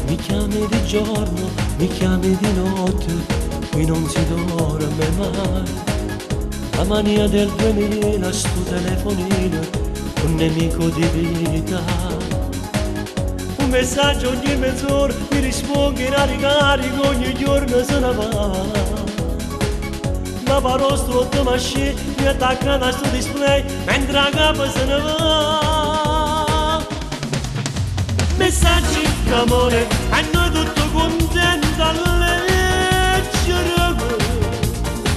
Mi chiami di giorno, mi chiami di notte, qui non si dorme mai. La mania del 2000, sto telefonino, un nemico di vita. Un messaggio ogni mezz'ora, mi rispondi in carico, ogni giorno se ne va. Ma parò sto machine, mi attacca a sto display, mentre la capa se ne va. Messaggi d'amore, hanno tutto contento a leggere.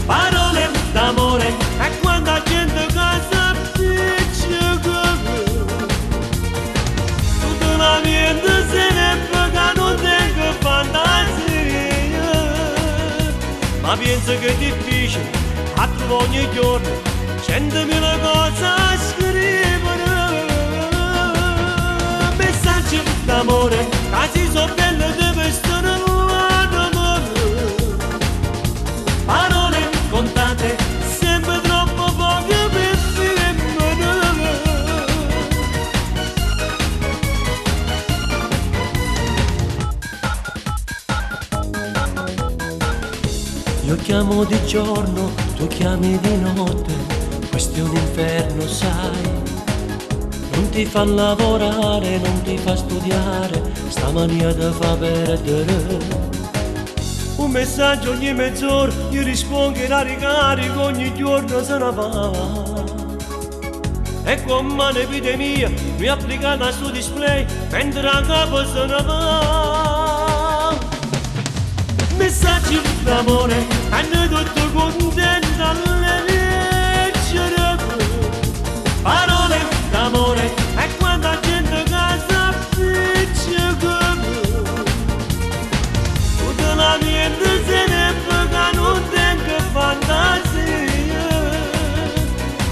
Parole d'amore, e quando la gente che s'appiccica. Tutta la vita se ne frega, non tengo fantasia. Ma penso che è difficile a trovare ogni giorno 100.000 cose a scrivere. Messaggi d'amore, quasi so belle deve stare l'anima. Parole contate, sempre troppo poche per femmine. Io chiamo di giorno, tu chiami di notte, questo è un inferno, sai. Non ti fa lavorare, non ti fa studiare, sta mania ti fa perdere. Un messaggio ogni mezz'ora, io rispondo in carico, ogni giorno se ne va. E come un'epidemia mi applicata su display, mentre la capo se ne va. Messaggi d'amore, hanno tutto contento a leggere. Parole d'amore, e quando la gente che s'appiccica. Tutta la vita se ne frega, non tengo fantasia.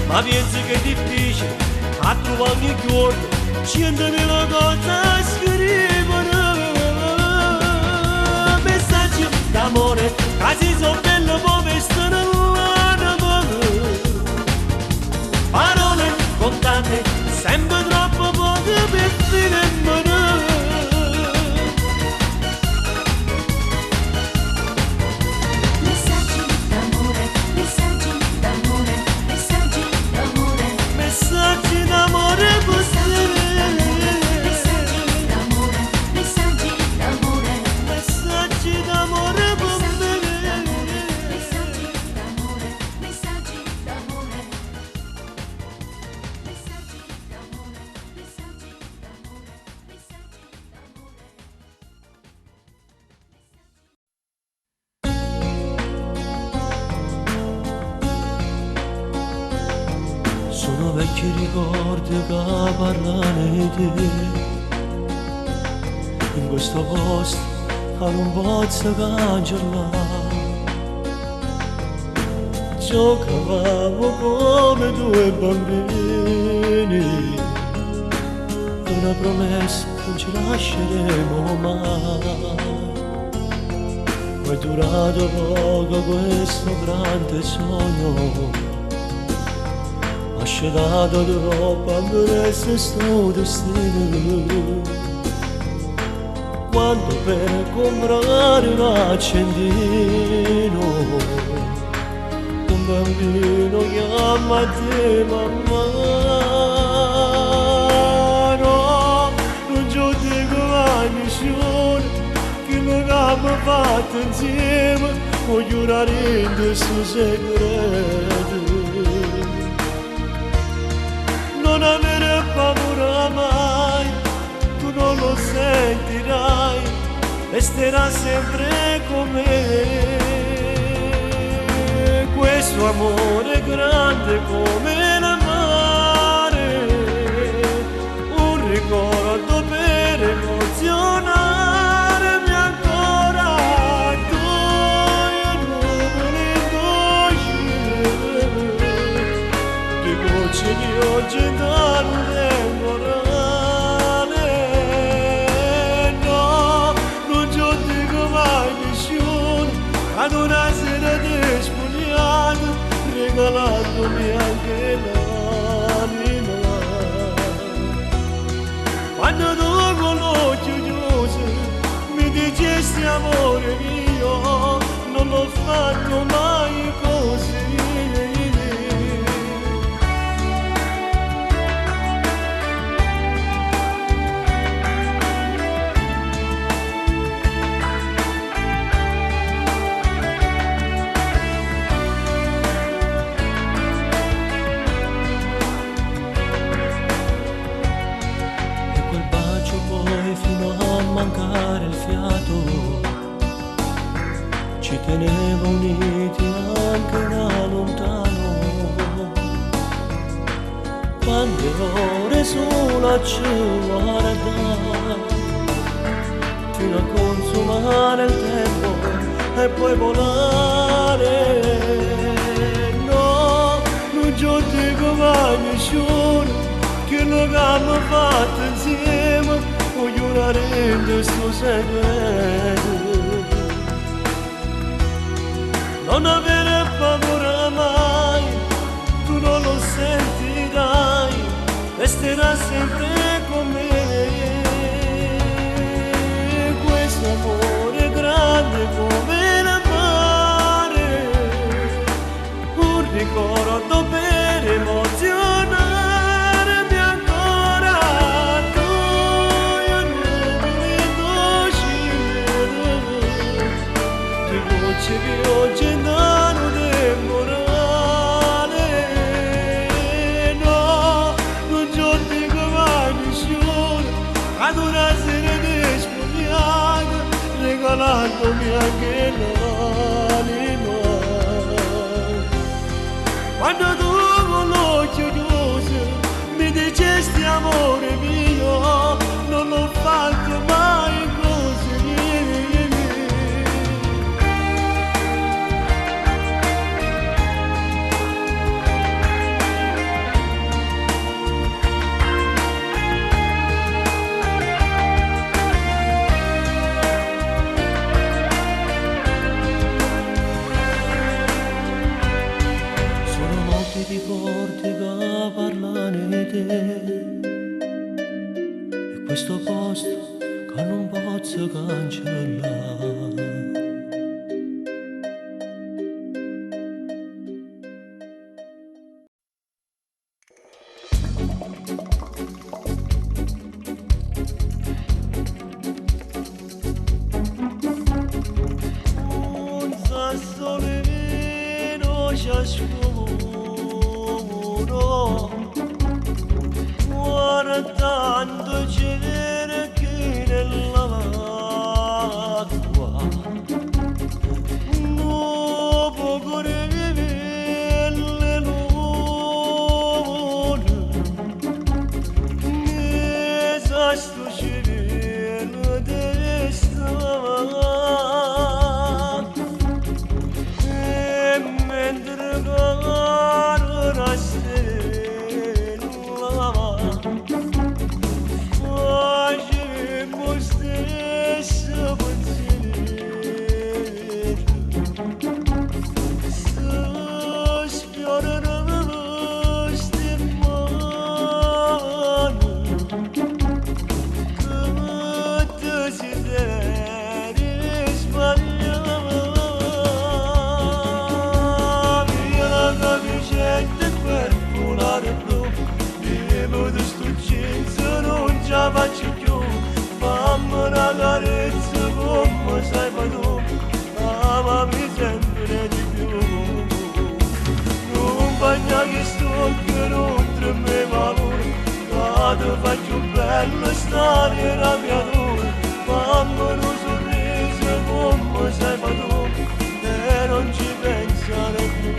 Ma penso che è difficile a trovare ogni giorno 100.000 cose a scrivere. Messaggi d'amore, quasi so belle poveste nell'anima. Parole contate, sempre troppo poche per femmine. Messaggi d'amore, messaggi d'amore, messaggi d'amore. Messaggi d'amore per Messaggi d'amore, messaggi d'amore, Messaggi d'amore per messaggi d'amore, messaggi d'amore. Messaggi d'amore, messaggi d'amore, messaggi d'amore. Sono vecchi ricordi che parlano di te. In questo posto che non posso cancellare. Giocavamo come due bambini, una promessa non ci lasceremo mai. Ma è durato poco questo grande sogno, ha scedato troppo presto sto destino. Quando per comprare un accendino un bambino chiama a te mamma. No, non ci dico mai nessuno che non abbiamo fatto insieme, voglio giurare in questo segreto. Non avere paura mai, tu non lo sentirai, resterà sempre con me. Questo amore grande come il mare, un ricordo per emozionarmi ancora. Tu e nuvole dolci, di gocce di oggi da un temporale. No, non ci dico mai nessuno, ad una sera di Regalandomi anche l'anima. Quando tu con l'occhio chiuso mi dicesti amore mio, non l'ho fatto mai così. E quel bacio poi fino a mancare il fiato ci teneva uniti anche da lontano. Quante ore sola ci guarda fino a consumare il tempo e poi volare. No, non dico mai nessuno che lo abbiamo fatto insieme, voglio rendere sto segreto. Non avere paura mai, tu non lo sentirai, resterà sempre con me. Questo amore grande come il mare, un ricordo per emozionarmi ancora. Tu io nuvole docile, di voce che oggi danno del morale. No, non dico mai nessuno, ad una sera di spogliata, regalandomi anche l'anima. Quando tu con l'occhio chiuso mi dicesti amore mio, non l'ho fatto mai così. Sono molti i ricordi che parlano di te e questo posto che non posso cancellare. Un sassolino ciascuno guardando cerchi nell'acqua, dopo correre le lune, mi sa sto cielo d'estate. E mentre cade una stella, facciamo stesso pensiero. Si sfiorano queste mani che desideri sbagliare. Io la camicetta e quel foulard blu, vivo di sto jeans non ce la faccio più. Fammi una carezza come sai fa tu, amami sempre di più. Non bagna che sto che non tremeva l'ora, che ti faccio bello stare la mia tua. Fammi un sorriso come sai fa tu, e non ci pensare più.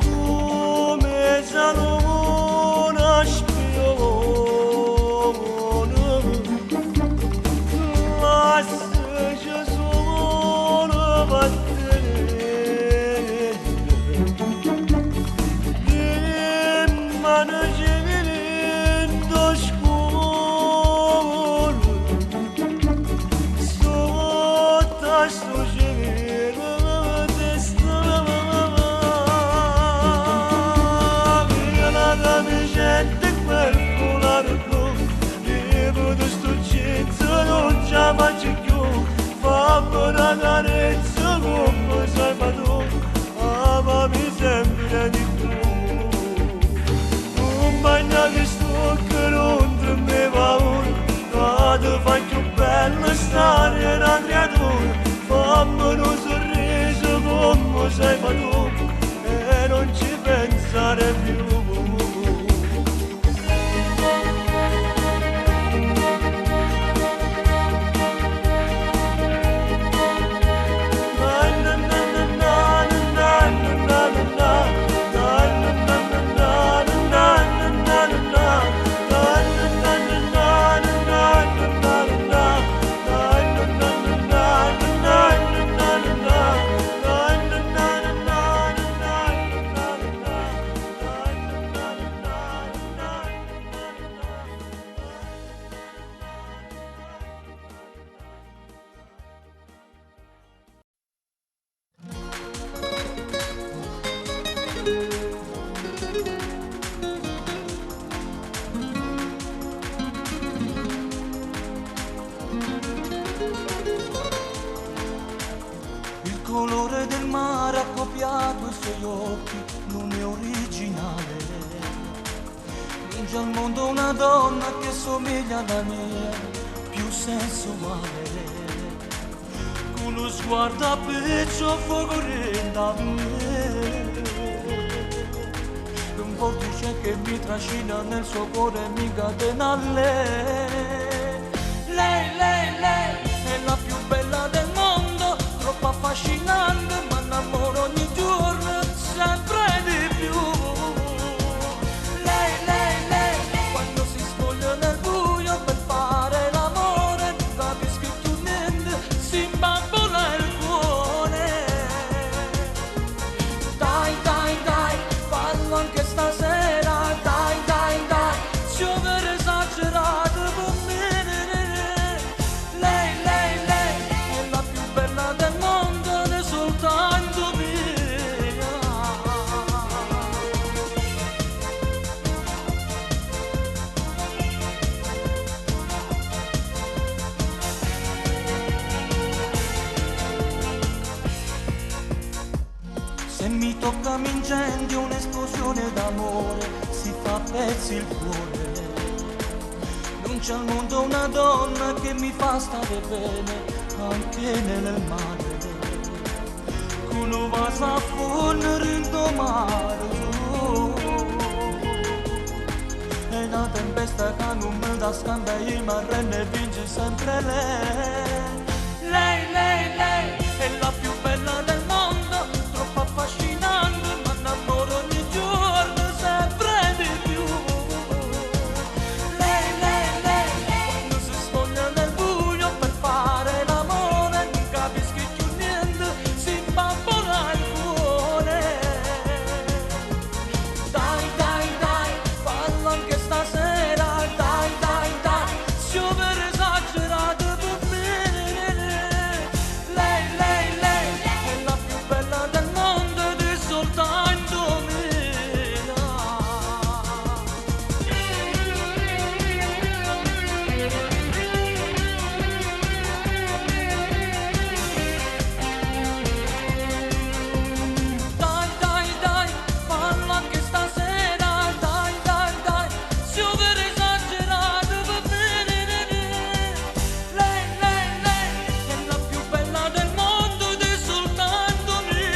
Come sa luna spione, lascia solo battere. Dimmi mare ha copiato i suoi occhi, non è originale. Non c'è al mondo una donna che somiglia alla mia, più sensuale. Con lo sguardo a pezzo fuoco renda me. Un vortice che mi trascina nel suo cuore e mi incatena a lei. Lei, lei, lei è la più bella del mondo, troppo affascinante, ma innamoro ogni giorno sempre di più. Lei, lei, lei, quando si spoglia nel buio per fare l'amore, non capisco più niente, si imbambola il cuore. Dai, dai, dai, fallo anche stasera, dai, dai, dai, se ho vero esagerato per me. Lei, lei, lei è la più bella del mondo, ne soltanto mia. Se mi tocca mi incendio un'esplosione d'amore, si fa a pezzi il cuore. Non c'è al mondo una donna che mi fa stare bene, anche nel male. Con un vaso a fondo in mare, è una tempesta che non mi dà scambi, io mi arrendo e vince sempre lei. Lei, lei, lei è la più bella del mondo, troppo affascinante, ma innamoro ogni giorno sempre di più. Lei, lei, lei, quando si spoglia nel buio per fare l'amore, non capisco più niente, si imbambola il cuore. Dai, dai, dai, fallo anche stasera, dai, dai, dai, se ho vero esagerato per me. Lei, lei, lei è la più bella del mondo ed è soltanto mia. Dai, dai, dai, fallo anche stasera, dai, dai, dai, se ho vero esagerato per me. Lei, lei, lei è la più bella del mondo ed è soltanto mia.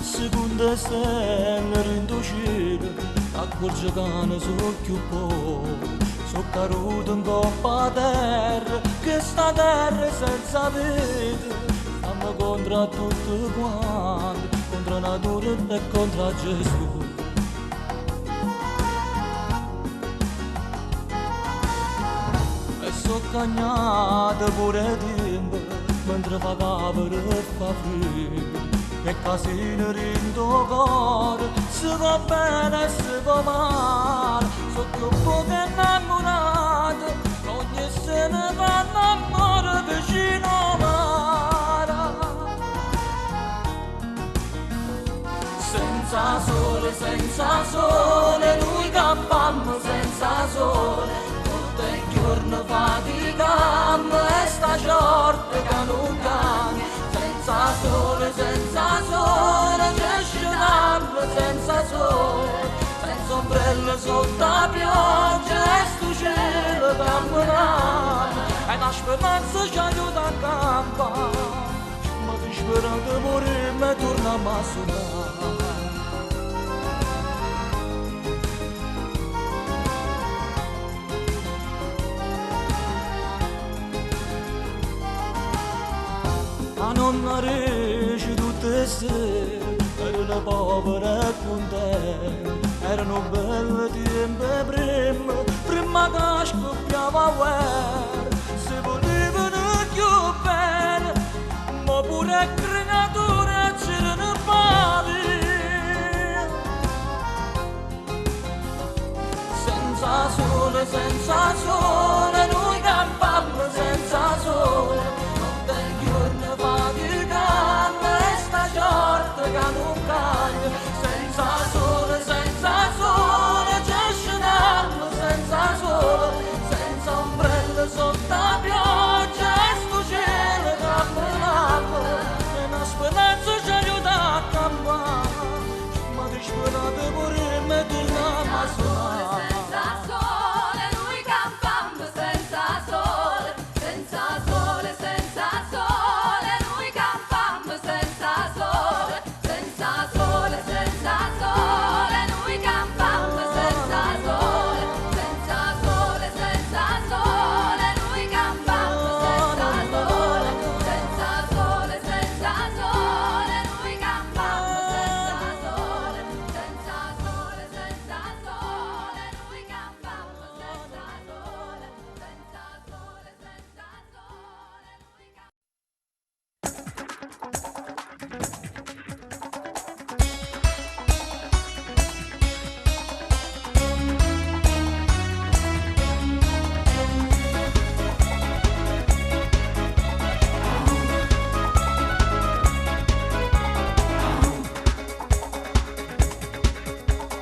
Seconda stella in cielo, accorge che ne so più poco. So caduto in coppa terra, che sta terra è senza vita. Stiamo contro tutto quanto, contro natura e contro Gesù. E so cagnato pure tempo, mentre fa cavolo e fa freddo. Che casino rindo cuore, si va bene e si va male. So più poco innamorato, ogni se ne va innamorare vicino al mare. Senza sole, senza sole, noi campammo senza sole. Tutto il giorno faticammo e sta sorte che non cambia. Senza sole, senza sole, ci scenammo senza sole. Senza ombrello sotto la pioggia e sto cielo camminammo. E una speranza ci aiuta a campare, ma ti sperate morire e torniamo a suonare. A nonna rece tutte le sere, erano povere e contente, erano belle tempi prima, prima che scoppiava la guerra, se volevano più Pure 'e creature accideno p' via. Senza sole, senza sole, noi campammo senza sole. Notte e giorno faticando e sta ciorta che non cagna. Senza sole, senza sole, ci scendiamo senza sole. Senza ombrello sotto la pioggia e sto cielo che brillava. E una speranza ci aiuta a campare, ma disperate vorremmo tornare a Sole, senza sole, noi campammo senza sole, senza sole, senza sole, noi campammo senza sole, senza sole, senza sole, noi campammo senza sole, senza sole, senza sole, noi campammo senza sole, senza sole, senza sole, noi campammo senza sole, senza sole, senza sole, noi campammo senza sole, senza sole, senza sole, noi campammo.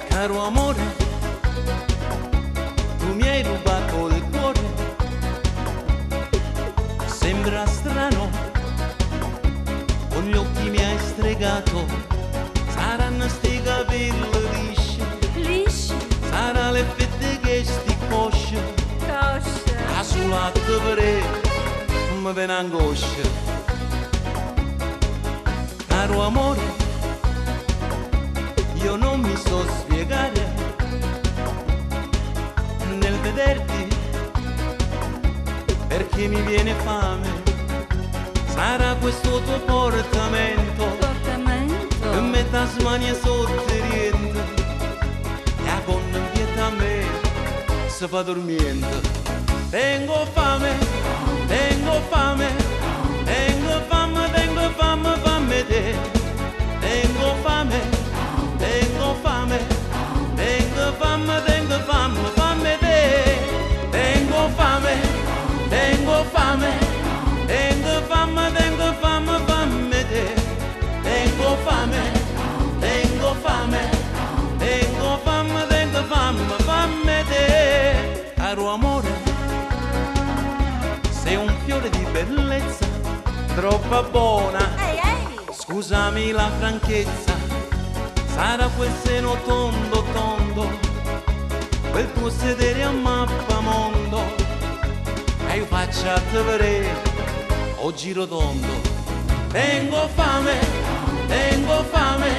Caro amore, tu mi hai rubato il cuore. Sembra strano, con gli occhi mi hai stregato. Saranno sti capelli lisci, Lisci, sarà l'effetto che sti cosce. cosce. A sulla per mi viene angoscia. Caro amore, io non mi so spiegare nel vederti perché mi viene fame. Sarà questo tuo portamento Portamento. che metà smania sotto i denti e a gonna in pietà a me si fa dormiente. Tengo fame, tengo fame, tengo fame, tengo fame, fame te. Tengo fame, tengo fame, tengo fame, tengo fame, fame te. Tengo fame, tengo fame, tengo fame, tengo fame, fame te. Tengo fame, tengo fame, tengo fame, tengo fame, fame te. Caro amore, sei un fiore di bellezza, troppo buona. Ehi, ehi. Scusami la franchezza, sarà quel seno tondo tondo, quel tuo sedere a mappamondo, e io faccio a te vedere, o giro tondo. Tengo fame, tengo fame,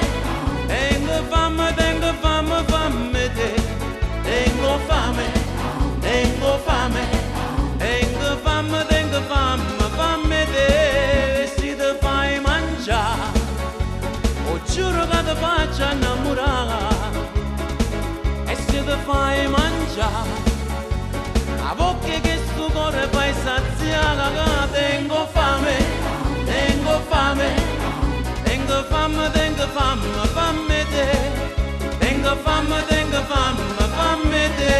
tengo fame, tengo fame, fame te. Tengo fame, tengo fame, tengo fame, tengo fame, fame te. E se te fai mangiare, o giuro che ti faccio innamorare. E se ti fai mangiare, la bocca che sto cuore fai saziare. Tengo fame, tengo fame, tengo fame, tengo fame, fame te. Tengo fame, tengo fame, fame te.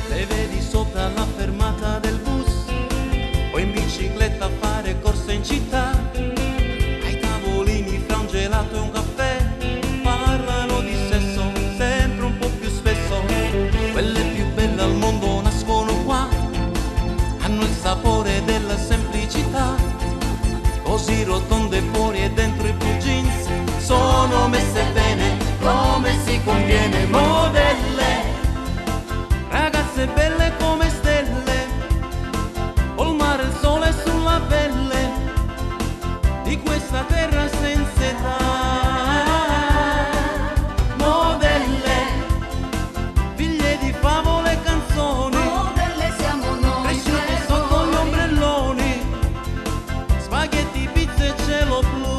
Le vedi sopra la fermata del bus o in bicicletta a fare corse in città. Ai tavolini fra un gelato e un caffè parlano di sesso sempre un po' più spesso. Quelle più belle al mondo nascono qua, hanno il sapore della semplicità. Così rotonde fuori e dentro i blue jeans sono messe bene come si conviene, modelle. Ragazze belle come stelle, col mare e il sole sulla pelle, di questa terra senza età. Modelle, figlie di favole e canzoni, Modelle siamo noi cresciute per sotto gli voi. ombrelloni, spaghetti, pizza e cielo blu.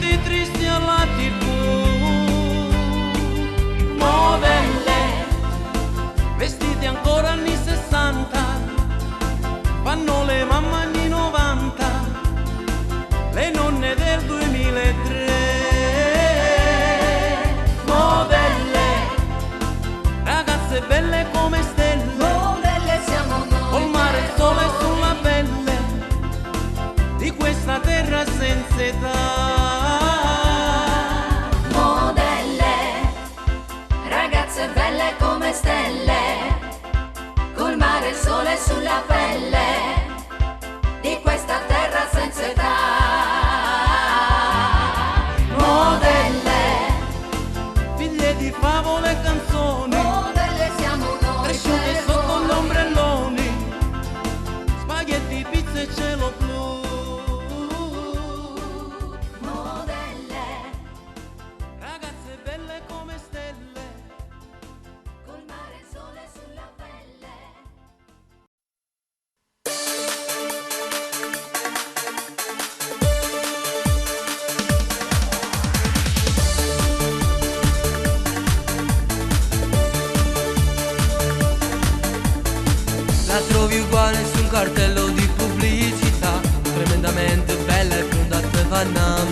Ragazzi tristi alla tv. Modelle, vestiti ancora anni 60, fanno le mamme anni 90, le nonne del 2003. Modelle, ragazze belle come stelle, Modelle siamo noi. col mare e il sole sulla pelle, di questa terra senza età. Modelle, ragazze belle come stelle, col mare e il sole sulla pelle, di questa terra senza età. Modelle, Figlie di favole e canzoni, modelle siamo noi. cresciute per sotto voi. gli ombrelloni, spaghetti, pizza e cielo blu. Modelle, Ragazze belle come stelle, col mare e il sole sulla pelle. La trovi uguale su un cartello di pubblicità, tremendamente bella e bionda, te fa innamorare.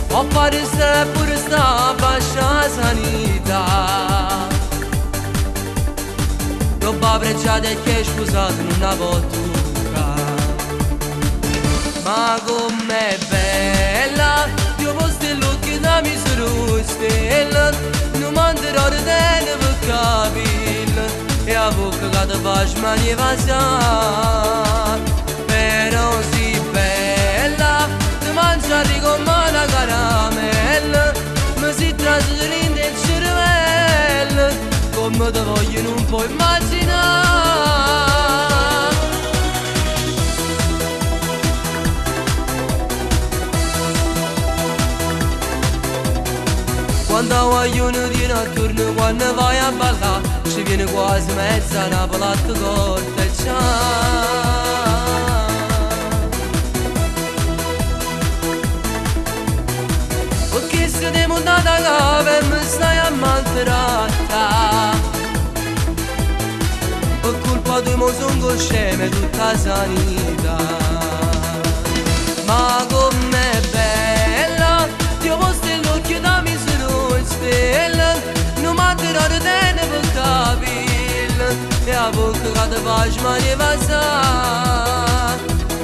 Può fare se pure sta bascia sanità, roba pregiata e che scusate non la può toccare. Ma com'è bella, io posto l'occhio da misura stella, non manderò di te per capire, e a bocca che ti faccio mani sa. Però si bella, ti mangiare come una caramella, mi si trasferì nel cervello, come te voglio non puoi immaginare. Quando vogliono di notturno, quando vai a ballare, ci viene quasi mezza una palata corteccia. Perché se ti montata capo e mi stai a maltrattare, per colpa tua mo sono scema e tutta sanità. Ma com'è bella, ti ho posto l'occhio da misura stella, non manderò di te per capire, e a bocca che ti faccio mani sa.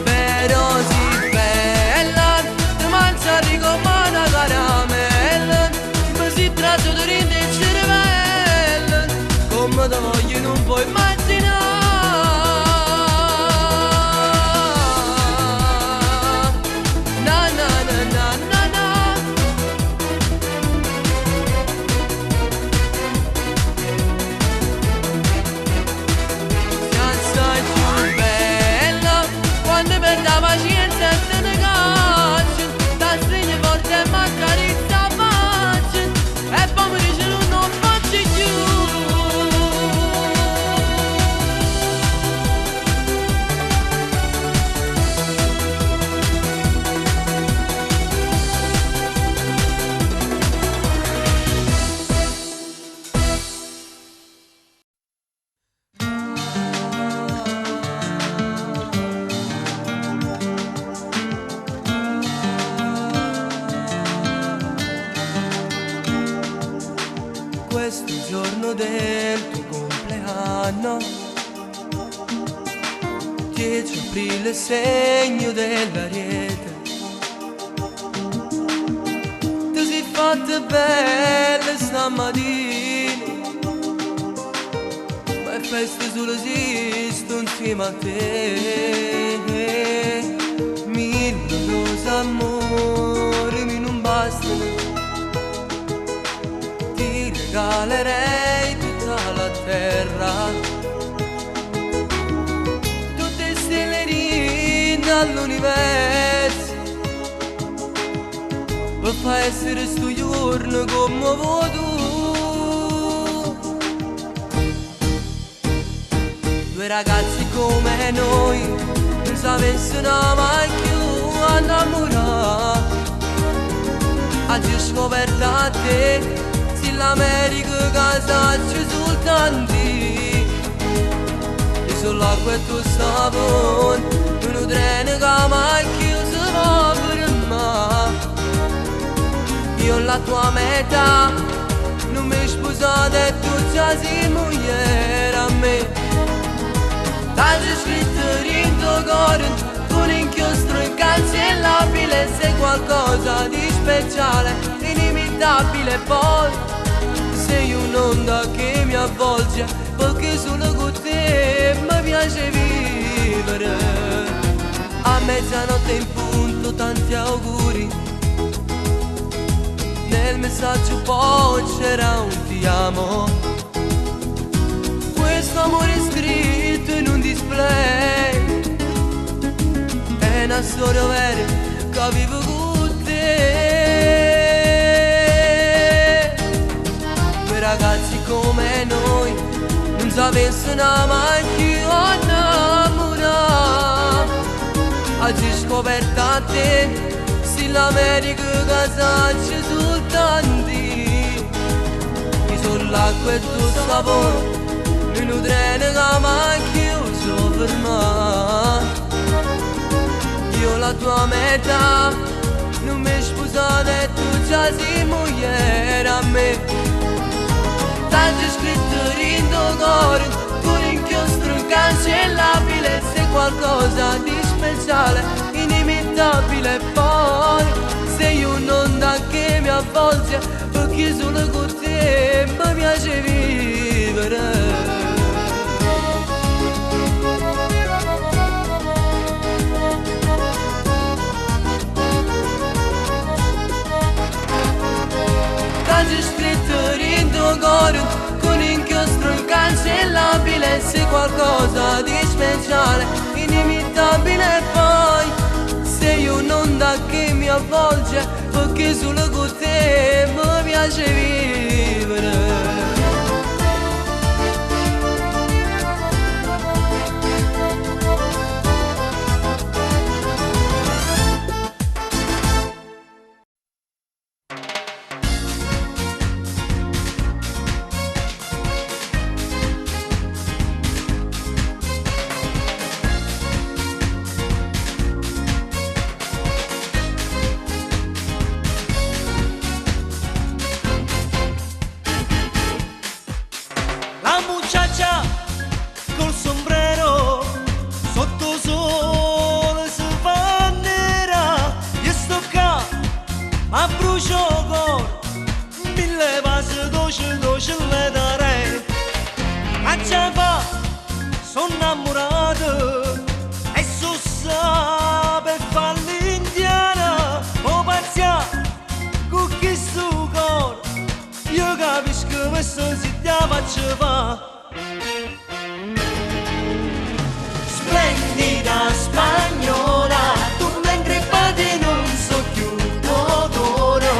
Però si bella, ti mangiare come una caramella, mi si trasuto nel cervello, come te voglio non puoi immaginare. Na na na na na na. Piazza più bella, quando per la pazienza te ne cacci, da stringe forte e m'accarezza faccia, e poi mi dice non lo faccio più. Questo giorno del tuo compleanno, 10 aprile, segno dell'ariete, ti sei fatta bella stamattina, ma è festa solo se sto insieme a te. Mille rose amore mi non bastano, ti regalerei tutta la terra, tutte stelle all'universo, per far essere sto giorno come vuoi tu. Due ragazzi come noi non sapessero mai più innamorare. Oggi ho scoperto a te, se l'America che ci soltanto. Io sono l'acqua e tu sapone, un treno che mai chiuso va per me. Io la tua metà, non mi sposate e tu già sei moglie a me. T'ho scritto in tuo cuore, con inchiostro incancellabile, sei qualcosa di speciale, inimitabile. Poi sei un'onda che mi avvolge, perché solo con te mi piace vivere. A mezzanotte in punto tanti auguri, nel messaggio poi c'era un ti amo. Questo amore è scritto in un display, è una storia vera che vivo con te. Due ragazzi come noi non sapessero mai più innamorare. Oggi ho scoperto a te, se l'America che sa soltanto. Io sono l'acqua e tu sapone, un treno che mai chiuso per me. Io la tua metà, non mi sposate e tu già sei moglie a me. T'ho scritto in tuo cuore, con inchiostro incancellabile, sei qualcosa di speciale, inimitabile. Poi sei un'onda che mi avvolge, perché solo con te mi piace vivere. T'ho scritto in tuo cuore, con inchiostro incancellabile, sei qualcosa di speciale, inimitabile. Poi sei un'onda che mi avvolge, perché solo con te mi piace vivere. Splendida spagnola, tu mentre padi non so più odore.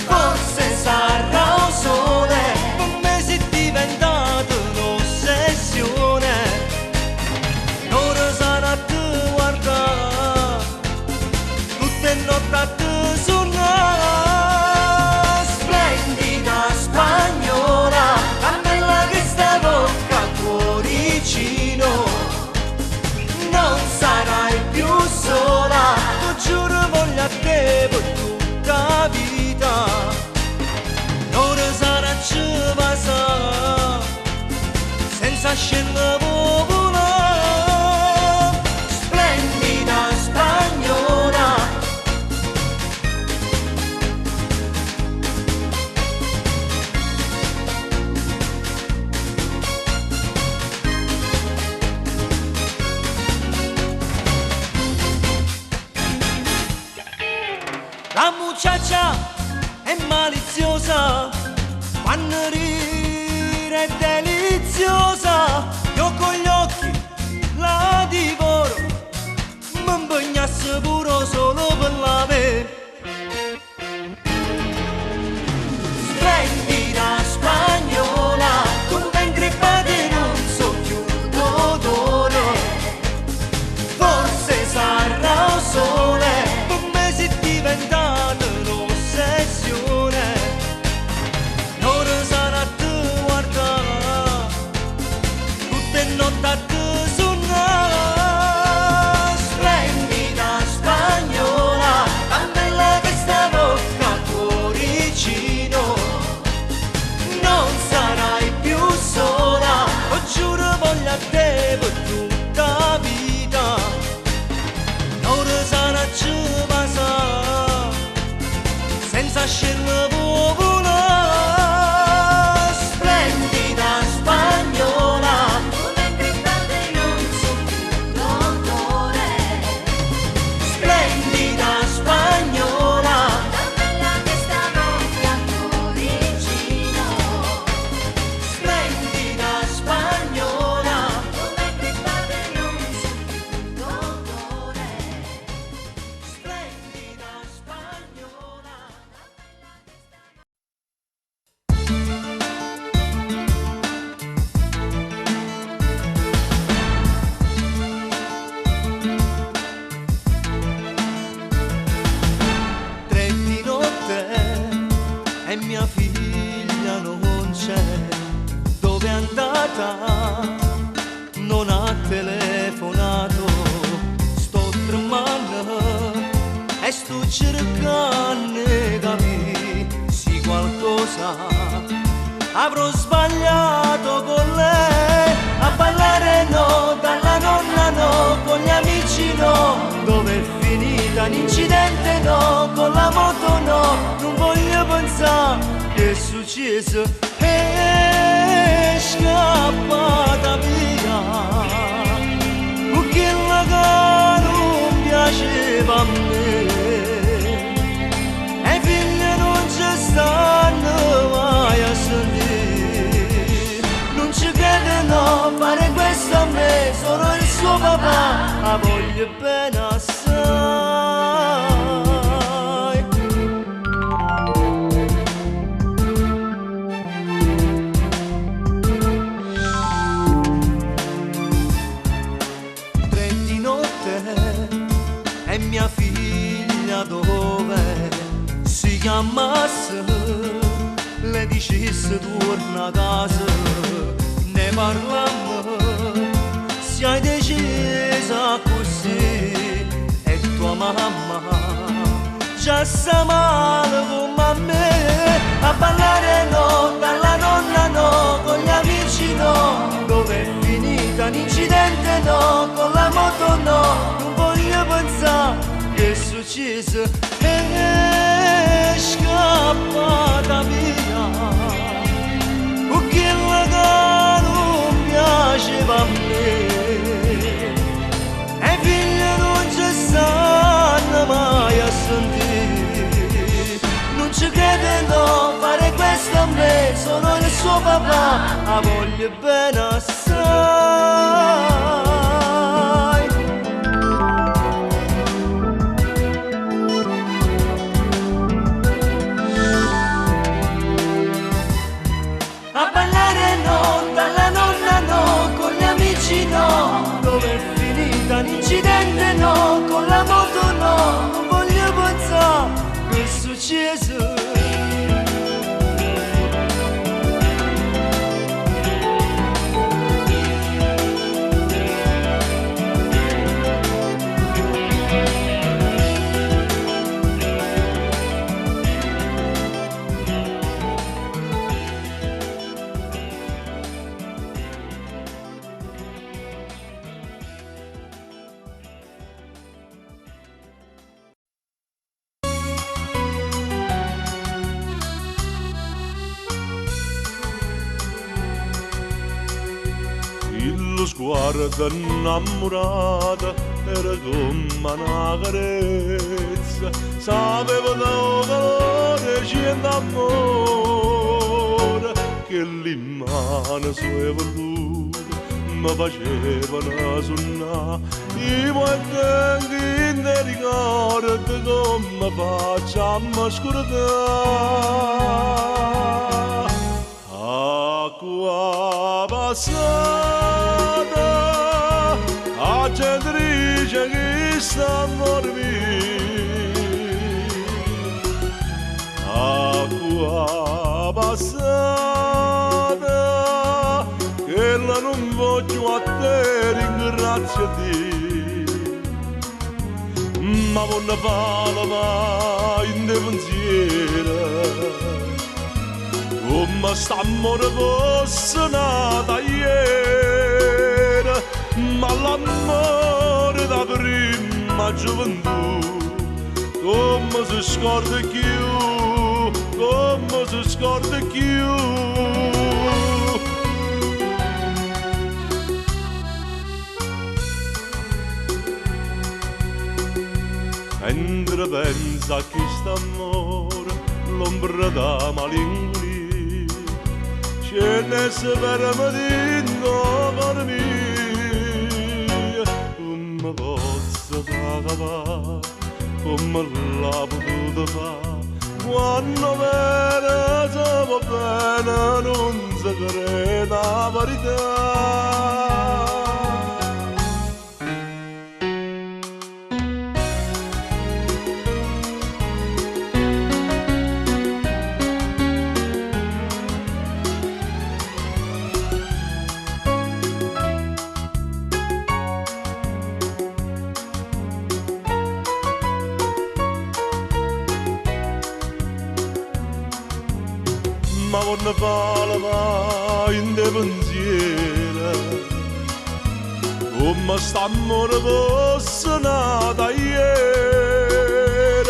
Forse sarà un sole, come sei diventata un'ossessione. Ora sarà te guardare, tutte notte a te suonare. Splendida spagnola, la bella che sta bocca cuoricino. Non sarai più sola, ti giuro voglio a te per tutta la vita. Ora sarà ci passa, senza scendere volare. Splendida spagnola. La muchacha è maliziosa, quando ride è deliziosa. Io con gli occhi la divoro, mi impegnasse pure solo per la me. Splendida spagnola, tu mentre padi non so più odore. bene a te per tutta la vita. N'ora sana ci passa, senza scegliere può volare. Splendida spagnola, Tu mentre tarde non so più l'odore. Splendida spagnola, Dammela che stanotte al cuoricino. Splendida spagnola. Tu mentre tarde non so più l'odore. Splendida spagnola. Tre di notte e mia figlia non c'è. Dove è andata? Non ha telefonato. Sto tremando e sto cercando di capire se qualcosa avrò sbagliato con lei. A ballare no, dalla nonna no, con gli amici no. Dove è finita l'incidente no, con la moto no. Non voglio pensare che è successo. È scappata via. Quella che non piaceva a me. E figli non ci stanno mai a sentire. Non ci credono, fare questo a me, sono il suo papà, la voglio bene assai. Tre di notte e mia figlia dove si chiamasse, le dicesse torna a casa, ne parlammo, se hai decisa così, e tua mamma già sta male come a me. A ballare no, dalla nonna no, con gli amici no, dove è finita l'incidente no, con la moto no, non voglio pensare che è successo. È scappata via, quella che non piaceva a me. E figli non ci stanno mai a sentire. Non ci credono, fare questo a me, sono il suo papà, la voglio bene assai. A ballare no, dalla nonna no, con gli amici no, dove è finita l'incidente no, con la moto no, non voglio pensare che è successo. Il sguardo innamorato era come una carezza, sapeva da calore c'è amore, che l'immane sue voluto mi facevano sonnare. Io tengo in ricordo come facciamo a scordare. Acqua passata, a gente dice che sta a dormire. Acqua passata, che la non voglio a te ringrazio di. Ma buona paloma in de pensiero, come st'amore fosse nata ieri. Ma l'amore da prima gioventù come si scorda più, come si scorda più. Mentre pensa a quest'amore, l'ombra da malinconia, ce ne si ferma dentro cuore mio. Come posso far, come l'ha potuto fare, quando vera si va bene, non si crede la verità. Ma quando fa la va in de pensiero come st'amore fosse nata ieri,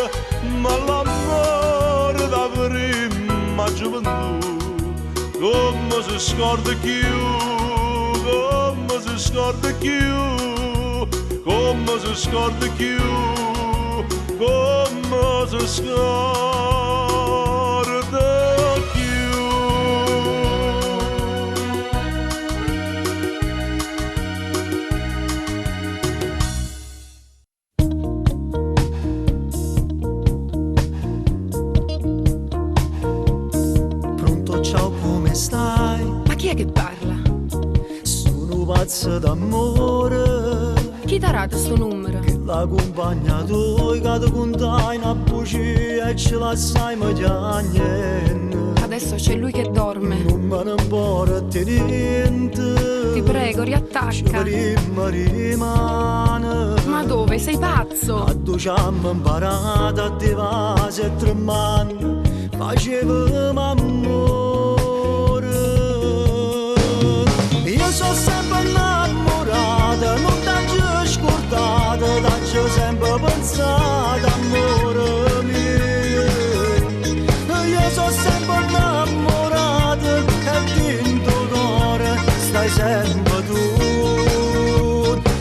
ma l'amore da prima gioventù come si scorda più, come si scorda più, come si scorda più, come si scorda più. Pronto, ciao, come stai? Ma chi è che parla? Sono pazzo d'amore. Chi t'ha dato sto numero? Che la compagna tua che ti contai una bugia e ce la sai ma già niente. Adesso c'è lui che dorme. Non me ne importa niente. Ti prego, riattacca. Ci rimane. Ma dove? Sei pazzo? A due ci hanno imparato a te vasi e tremando. Facevamo amore. Io sono sempre innamorata, non t'ho scordata, t'ho sempre pensata, amore mio. Io sono sempre innamorata e dentro cuore stai sempre tu.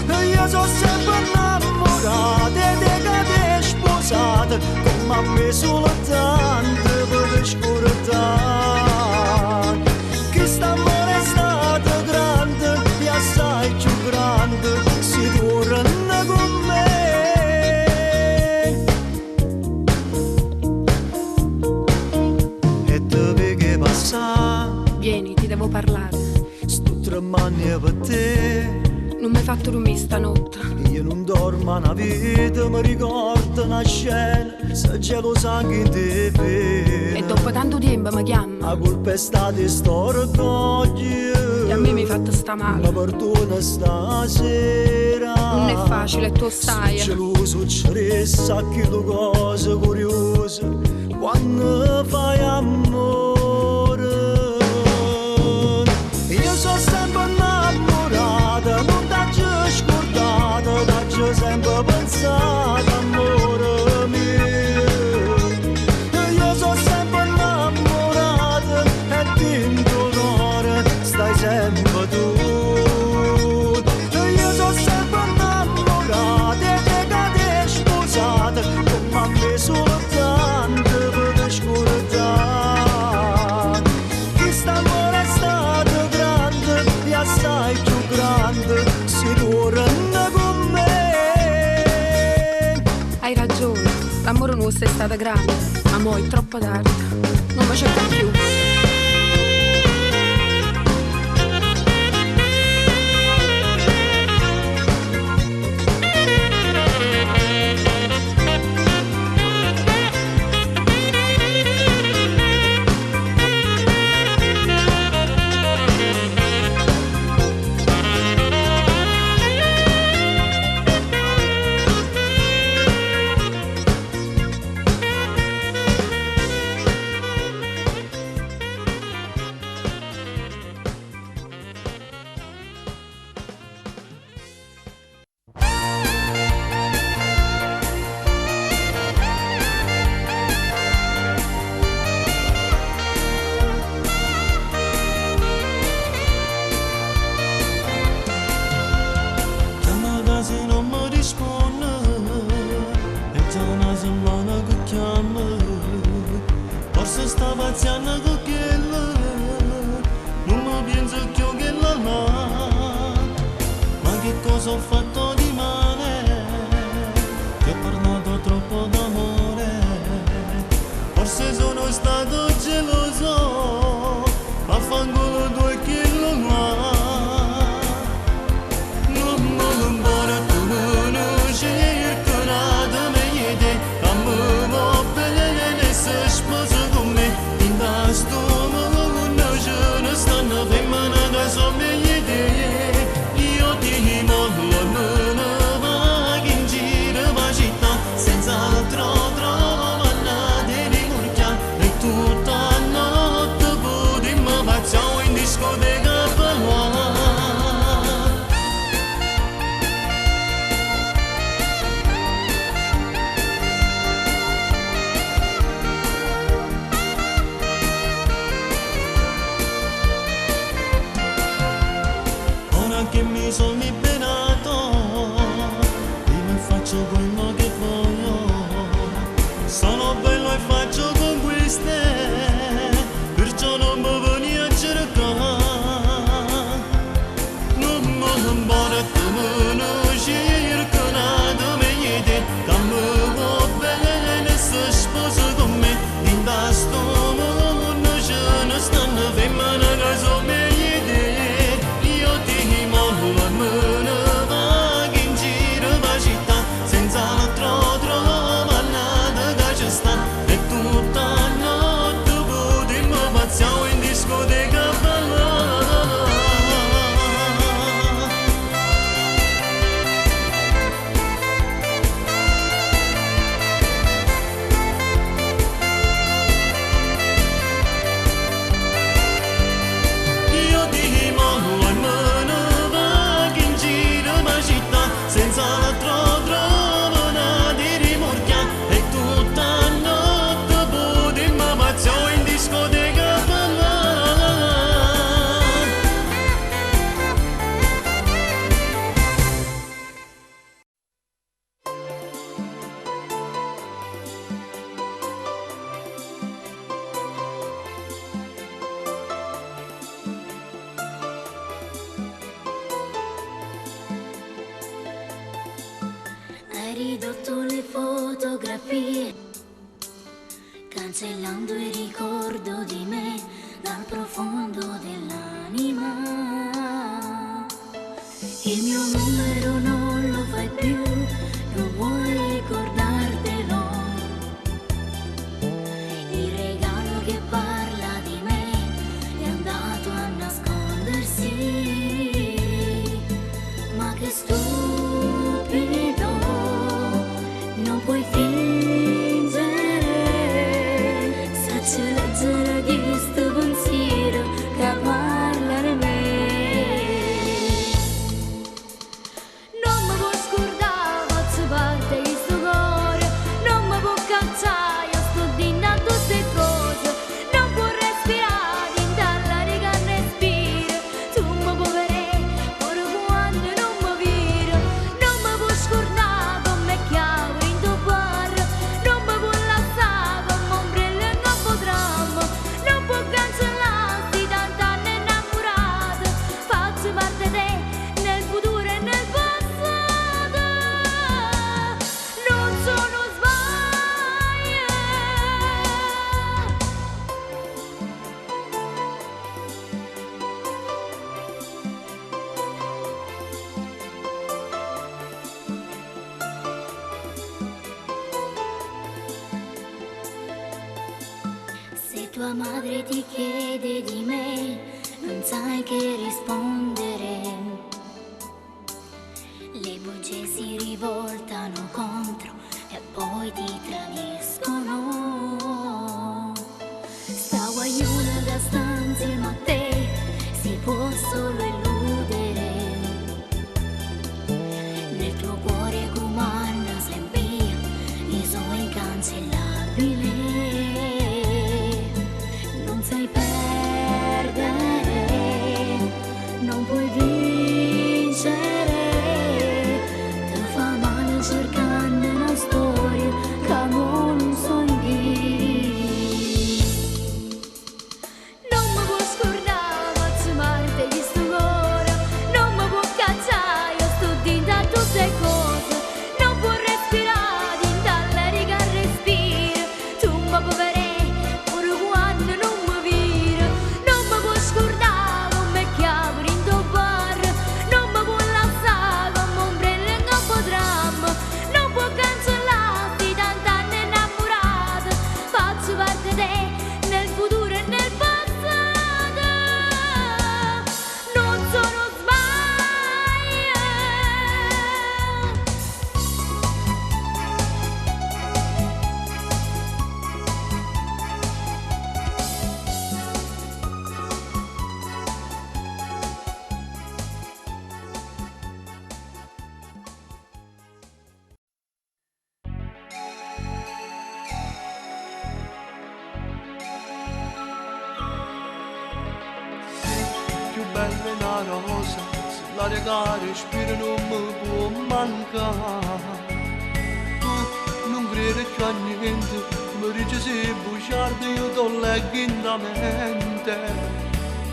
Io sono sempre innamorata e te che ti sposata, come a me soltanto per te scordare. Che st'amore è stato grande, e assai più grande, si torna con me. E dove che passa? Vieni, ti devo parlare. Sto tremando per te. Non mi hai fatto dormire stanotte. Io non dormo una vita, mi ricordo una scena, se gelo sangue in te vene. E dopo tanto tempo mi chiama. La colpa è stata di sto orgoglio. E a me mi hai fatto sta male. Ma perdona stasera. Non è facile, tu sai. Se geloso succedesse a chi tu cose curiose, quando fai amore. Io sono sempre innamorata, non t'ho scordata, t'ho sempre pensata, amore mio. Io sono sempre innamorata e dentro cuore stai sempre tu. Io sono sempre innamorata e te che ti sposata, come a me soltanto per te scordare. Quest'amore è stato grande e assai più grande, si torna con me. Hai ragione, l'amore nostro è stato grande, ma mo è troppo tardi. Non mi cerca più. Cosa ho fatto di male? Ti ho parlato troppo d'amore. Forse sono stato geloso, affanculo due chilo là. Non mi importa meno cerca nada me de come va bene se sposa con me in da sto mondo je ne stanno femmina che so meglio di io ti mollo e me ne vado in giro per città senza altro trovo di rimorchiare e tutta notte potremmo pazziare in discoteca a ballare. Ora che mi sono liberato, io mi faccio quello che voglio. Sono bello e faccio conquiste, perciò non mi vieni a cercare. Non mi importa meno cerca nada meglio di che mi va bene se sposa con me. In da sto mondo ce ne stanno femmine che sono meglio di io ti mollo e me ne vado in giro per città senza l'altro trovo nada che ci sta e tutta notte potremmo pazziare in discoteca a ballare. Io ti mollo e me ne vado in giro per città senza l'altro trovo nada di rimorchiare e tutta notte potremmo pazziare in discoteca a ballare. Hai ridotto le fotografie, cancellando il ricordo di me dal profondo dell'anima. Il mio numero non lo fai più, non vuoi ricordartelo. Il regalo che parla di me è andato a nascondersi. Ma che stupido, non puoi fingere. Saccio leggere di sto pensiero che parla di me. Non mi può scordare, faccio parte di sto cuore, non mi può cacciare, io sto dentro a tutte cose, non può respirare, dall'aria che respiro, tu mi puoi vedere, pure quando non mi viro, non mi può scordare come chiamo in tuo bar, non mi può lasciare come ombrello in capo tram, non può cancellarsi tant'anni innamorato, faccio parte te nel futuro e nel passato, non sono sbaglio. Se tua madre ti chiede di me, non sai che rispondere. Le bugie si rivoltano contro e poi ti tradiscono. Sta guaglione che sta insieme a te si può solo illudere. Nel tuo cuore comanda sempre io sono incancellabile. Non sai perdere, non puoi vincere. Ti fa male cercando una storia che non L'aria che respiro non mi può mancare. Tu non credi più a niente, mi dici sei bugiardo, io ti leggo in la mente.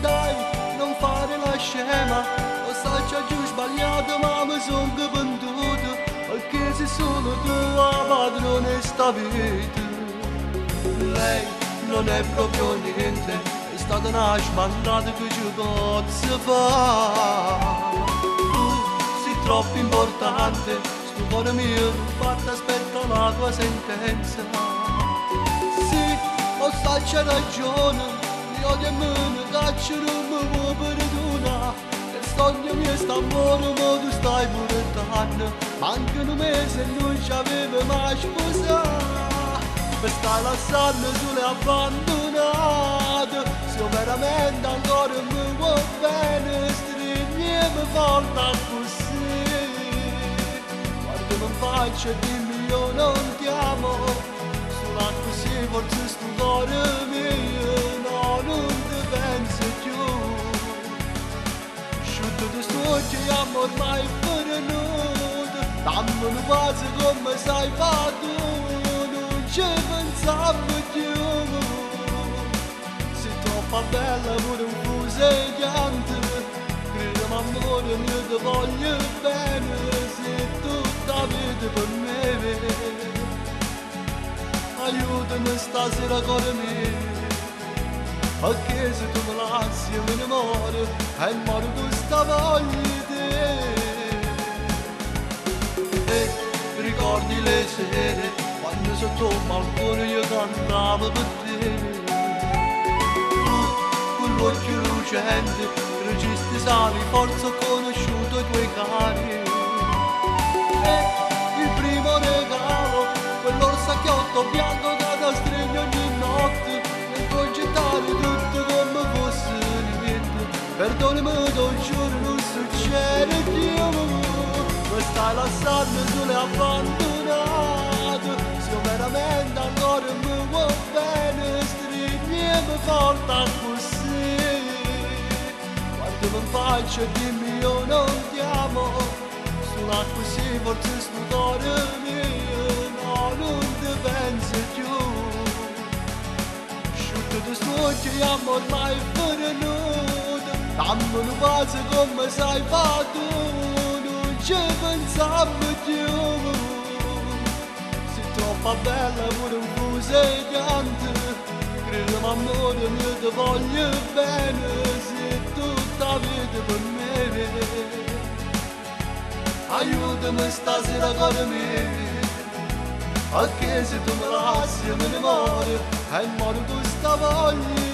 Dai, non fare la scema, lo sai che ho sbagliato ma mi sono venduto, perché sei solo tu la padrona sta vita. Lei non è proprio niente, è stata una sbandata che ci posso fare. Tu sei troppo importante, sto cuore mio batte aspetta la tua sentenza. Sì, ho sai c'è ragione, mi odio e me ne caccio, non mi può perdonare. E sogno mio sta amore, ma tu stai pure tanto. Manca un mese e non ci aveva mai sposato. Mi stai lasciando solo e abbandonato. Se io veramente ancora mi vuoi bene, stringimi forte così. Guardami in faccia e dimmi io non ti amo. Solo così forse sto cuore mio, no, non ti penso più. Asciutto di stocchi, amo ormai venuto. Dammi un bacio come sai fa tu, non ci pensavo più. Sei troppo bella pure un fuseggiante, credimi amore mio ti voglio bene, sei tutta vita per me. Aiutami stasera cuore mio, perché se tu mi lasci io me ne muoro, e muoro con sta voglia di te. E ricordi le sere, quando sotto il balcone io cantavo per te. Tu, con l'occhio lucente, registri sali, forse ho conosciuto i tuoi cari. E il primo regalo, quell'orsacchiotto bianco che ti stringe ogni notte, e puoi gettare tutto come fosse niente. Perdonami, te giuro, non succede più. Mi stai lasciando solo e abbandonato. Se io veramente ancora mi vuoi bene, stringimi forte così. Guardami in faccia e dimmi io non ti amo. Solo così forse sto cuore mio, no, non ti penso più. Asciutto di stocchi, amo ormai venuto. Dammi un bacio come sai fa tu, non ci pensavo più. Sei troppo bella pure un fuseggiante, credimi amore mio ti voglio bene, sei tutta vita per me. Aiutami stasera cuore mio, perché se tu mi lasci io me ne muoro, e muoro con sta voglia.